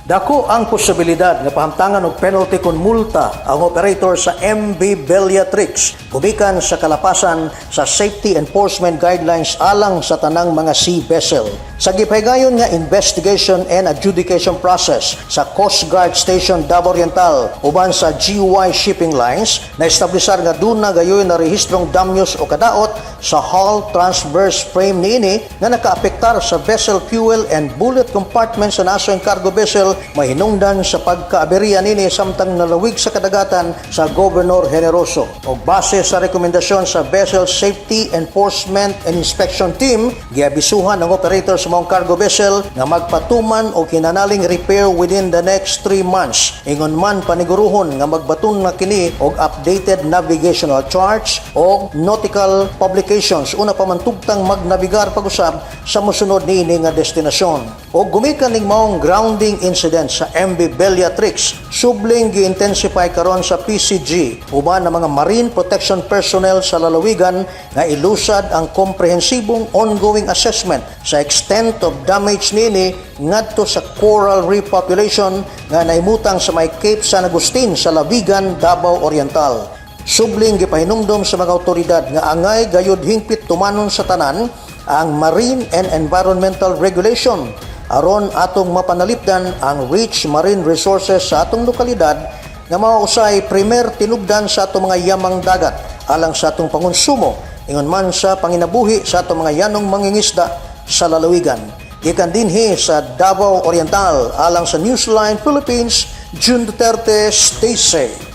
Dako ang posibilidad nga pahamtangan og penalty kon multa ang operator sa MV Bellatrix gumikan sa kalapasan sa safety enforcement guidelines alang sa tanang mga sea vessel. Sa gipahigayon nga investigation and adjudication process sa Coast Guard Station Davao Oriental uban sa GY Shipping Lines, naestablisar nga duna gayoy na rehistrong damyos o kadaot sa hull transverse frame niini nga nakaapektar sa vessel fuel and bullet compartment sa nasong cargo vessel, mahinungdan sa pagkaaberya nini samtang nalawig sa kadagatan sa Governor Generoso. Og base sa rekomendasyon sa Vessel Safety Enforcement and Inspection Team, giabisuhan ang operator sa maong cargo vessel nga magpatuman og hinanaling repair within the next 3 months. Ingon man paniguruhon nga magbaton na kini og updated navigational charts o nautical publications una pa man tugtang magnabigar pag-usab sa mosunod niini nga destinasyon. Og gumikan ning maong grounding incident sa MV Bellatrix, subling gi-intensify karon sa PCG uban ang mga marine protection personnel sa lalawigan nga ilusad ang komprehensibong ongoing assessment sa extent of damage niini ngadto sa coral reef population nga naimutang sa may Cape San Agustin sa Lavigan, Davao Oriental. Subling gipahinumdom sa mga awtoridad nga angay gayud hingpit tumanon sa tanan ang marine and environmental regulation aron atong mapanalipdan ang rich marine resources sa atong lokalidad nga mao usay primer tinubdan sa atong mga yamang dagat alang sa atong pangonsumo, ingon man sa panginabuhi sa atong mga yanong mangingisda sa lalawigan. Gikan dinhi sa Davao Oriental, alang sa Newsline Philippines, June Duterte, stay safe.